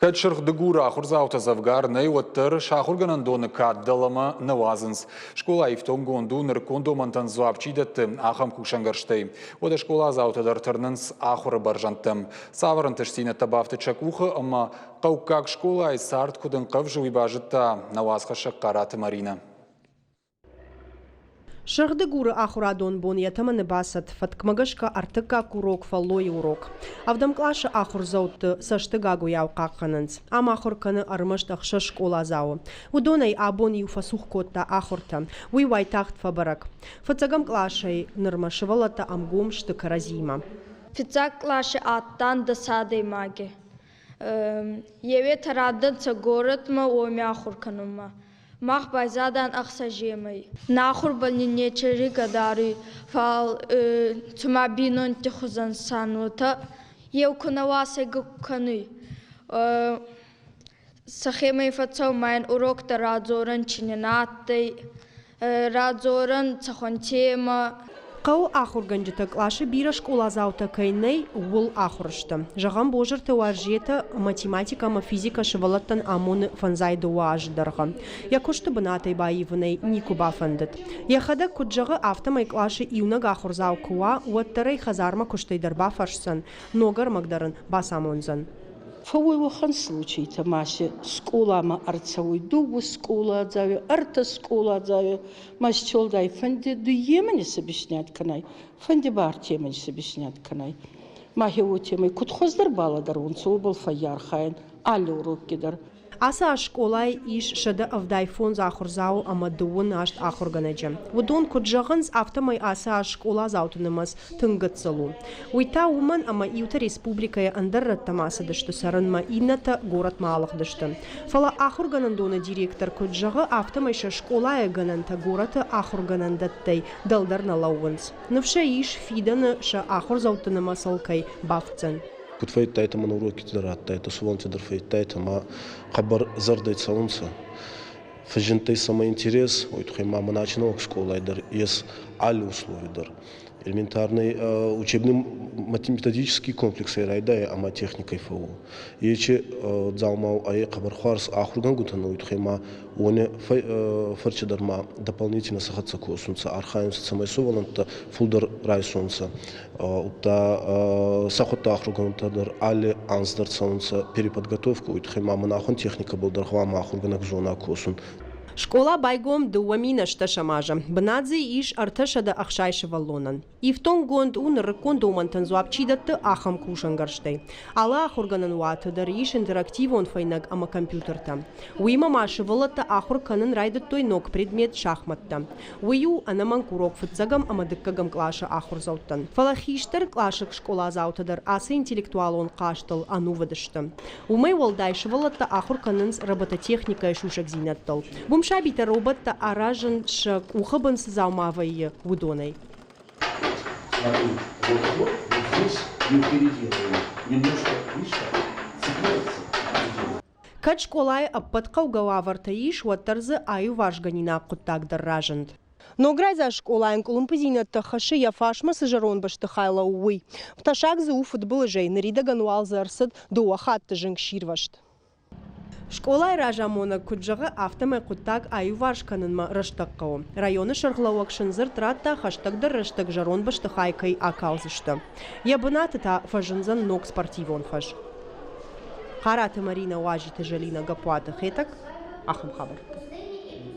Кӕд Сырх Дыгуры ахуырдзаутӕ дзӕвгар нӕй, уӕддӕр сӕ ахуыргӕнӕндоны кад дӕлӕмӕ нӕ уадзынц. Скъола ифтонггонд у, нырыккон домӕнтӕн дзуапп чи дӕтты, ахӕм кусӕнгӕрзтӕй. Уӕдӕ скъоладзаутӕ дӕр тырнынц ахуыры бӕрзӕндтӕм. Цавӕр ӕнтыстдзинӕдтӕ бафтыд сӕ къухы ӕмӕ хъӕуккаг скъолайы цард куыд ӕнхъӕвзы, уый базыдта нӕ уацхӕссӕг Хъараты Маринӕ. Сырх-Дыгуры ахуырадон бон йӕ тӕмӕны бацыд. Фӕткмӕ гӕсгӕ ӕртыккаг урок фӕллойы урок. Ӕвдӕм къласы ахуырдзӕутты цӕсты гагуыйау хъахъхъӕнынц. Ам ахуыр кӕны ӕрмӕст ӕхсӕз скъоладзауы. Уыдонӕй абон иу фӕцух кодта ахуыртӕ. Уый уайтагъд фӕбӕрӕг. Фыццӕгӕм къласӕй нырмӕ сывӕллӕттӕ ӕмгом сты кӕрӕдзиимӕ. Фиццаг къласи адтан дӕс адӕймаги. Еуетӕ рандӕнцӕ горӕтмӕ уоми ахур кӕнунмӕ. Мах байзадан ӕхсӕземӕй. Нӕ ахурбӕл нин нечи гъигӕ даруй, фал цума бийнонти хузӕн сан, уотӕ еу ку нӕ уа, сӕйгӕ ку кӕнуй. Сӕхемӕ фӕццӕун ма ин уроктӕ радзорӕн чи нин адтӕй, радзорӕн цӕхуӕн темӕ. Хъӕуы ахуыргӕнджытӕ къласы бирӕ скъоладзаутӕ кӕй нӕй, ууыл ахуыр сты. Зӕгъӕм, Бозырты Уарзетӕ математикӕ ӕмӕ физикӕ сывӕллӕттӕн амоны фӕндзай дыууӕ азы дӕргъы. Йӕ куысты бынатӕй баивын ӕй никуы бафӕндыд. Йӕхӕдӕг куыд зӕгъы, афтӕмӕй къласы иунӕг ахуырдзау куы уа, уӕддӕр ӕй хӕдзармӕ куыстӕй дӕр бафӕрсдзӕн, ног ӕрмӕг дӕр ын бацамондзӕн. Фӕууй уӕхӕн случайтӕ ма си скъоламӕ ӕрцӕуй дууӕ скъоладзауи, ӕртӕ скъоладзауи, ма уӕлдай фӕнди дуййемӕ не объяснять кӕнай, фӕнди ба ӕртемӕ не объяснять кӕнай. Мӕхе уотемӕй куд хуӕздӕр балӕдӕрунцӕ, уобӕл фӕййархайӕн алли урокки дӕр. Ацы аз скъолайы ис 175 ахуырдзауы ӕмӕ дыууын аст ахуыргӕнӕджы. Уыдон куыд зӕгъынц, афтӕмӕй ацы аз скъоладзауты нымӕц тынг гыццыл у. Уый та уымӕн, ӕмӕ иутӕ республикӕйы ӕндӕр рӕттӕм ацыдысты цӕрынмӕ, иннӕтӕ горӕтмӕ алыгъдысты. Фӕлӕ ахуыргӕнӕндоны директор куыд зӕгъы, афтӕмӕй сӕ скъолайы гӕнӕнтӕ горӕты ахуыргӕнӕндӕттӕй дӕлдӕр нӕ лӕууынц. Ныфс ӕй ис, фидӕны сӕ ахуырдзӕутты нымӕцыл кӕй бафтдзӕн. Куд фӕййидтайтӕ мӕн урокити дӕр адтайтӕ, сувӕллӕнтти дӕр фӕййидтайтӕ ма хъӕбӕр зӕрдӕй цӕунцӕ. Фӕззиндтӕй сӕмӕ интерес, уой туххӕй ма мӕн ачи нӕуӕг скъолай дӕр ес алли услови дӕр. Элементарный учебный методический комплексӕй райдайа ӕма техникӕй фӕууы. Ечи дзаумау ӕй хъӕбӕр хуарз ахургӕнгутӕн, уой туххӕй ма уони фӕрчи дӕр ма дополнительно сӕ хӕццӕ косунцӕ, архайунцӕ, цӕмӕй сувӕллӕнттӕ фулдӕр райсонцӕ. Удта сӕхуӕдтӕ ахургӕнгутӕ дӕр алли анз дӕр цӕунцӕ переподготовку, уой туххӕй ма мӕн ахуӕн техникӕбӕл дӕр гъӕуама ахургӕнӕг зона косун. Скъола байгом 2008 азы. Бынат дзы ис 360 сывӕллонӕн. Ифтонггонд у нырыккон домӕнтӕн дзуапп чи дӕтты, ахӕм кусӕнгӕрзтӕй. Алы ахуыргӕнӕн уаты дӕр ис интерактивон фӕйнӕг ӕмӕ компьютертӕ. Уыимӕ ма сывӕллӕттӕ ахуыр кӕнын райдыдтой ног предмет шахмӕттӕ. Уый у ӕнӕмӕнг урок фыццӕгӕм ӕмӕ дыккӕгӕм къласы ахуырдзӕуттӕн. Фӕлӕ хистӕр къласы скъоладзаутӕ дӕр ацы интеллектуалон хъазтыл ӕнувыд сты. Уымӕй уӕлдай сывӕллӕттӕ ахуыр кӕнынц робототехникӕйы сусӕгдзинӕдтыл. Уым сабитӕ роботтӕ аразын сӕ къухы бын цы дзаума вӕййы, уыдонӕй. Смотри, вот, вот, вот здесь мы переделываем. Немножко, видишь, так, цепляется. Кӕд скъолайы ӕппӕт хъӕугӕ уавӕртӕ ис, уӕддӕр дзы аиуварсгӕнинаг хъуыддаг дӕр разынд. Ног райдзаст скъолайӕн къуылымпыдзинӕдтӕ хӕссы йӕ фарсмӕ цы зӕронд бӕстыхай лӕууы, уый. Тӕссаг дзы у фыдбылызӕй, ныридӕгӕн уал дзы ӕрцыд дыууӕ хатты зынгсирвӕзт. Скъолайы разамонӕг куыд зӕгъы, афтӕмӕй хъуыддаг аиуварс кӕнынмӕ рӕстӕг хъӕуы. Районы сӕргълӕууӕг сын дзырд радта, хӕстӕгдӕр рӕстӕг зӕронд бӕстыхай кӕй акалдзысты. Йӕ бынаты та фӕзындзӕн ног спортивон фӕз. Хъараты Маринӕ, Уазиты Зӕлинӕ, Гаппуаты Хетӕг. Ахӕм хабӕрттӕ.